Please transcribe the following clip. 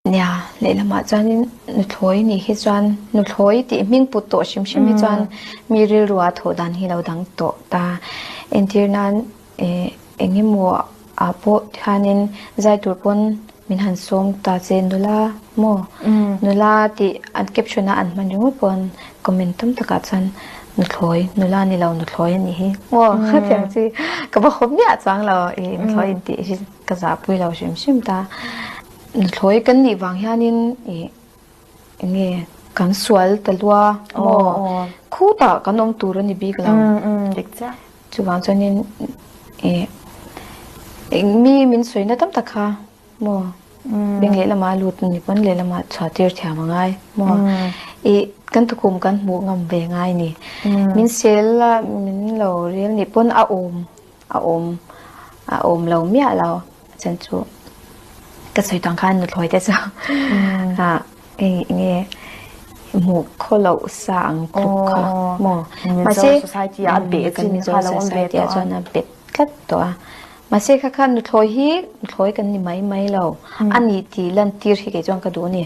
Nia, lehlamah chuanin nuthlawi nih hi chuan nuthlawi tih hming put tawh hrim hrim hi chuan mi rilrua thawh dan hi lo dang tawh ta. Entir nan eh eng emaw ah pawh hianin zai tur pawn min han sawm ta che nula maw? Nula tih an caption a an hman ringawt pawn comment tam takah chuan nuthlawi nula ni lo nuthlawi a nih hi maw? Hetiang chi ka va hawp miah chuang lo ih nuthlawi intih hi ka zahpui lo hrim hrim ta. Nuthlawi kan nih vang hianin ih enge kan sual ta lua maw? Khutah kan awm tur a ni bik lo. Chuvang chuanin ih mi min sawina tam tak kha maw beng lehlamah a lut ni pawn lehlamah chhuah tir thiam a ngai maw? Ih kan tukhum kan hmuh ngam ve ngai a ni. Min sel a min lo rel nih pawn a awm a awm a awm lo miah lo. Chan chu ka sawi tang khan nuthlawi te chu ah eng nge hmuh khaw loh sa ang tluk kha maw mahse society ah a beh kan Mizo society ah chuan a bet tlat tawh a mahse kha khan nuthlawi hi nuthlawi kan ni mai mai lo a ni tih lantir hi kei chuan ka duh a ni.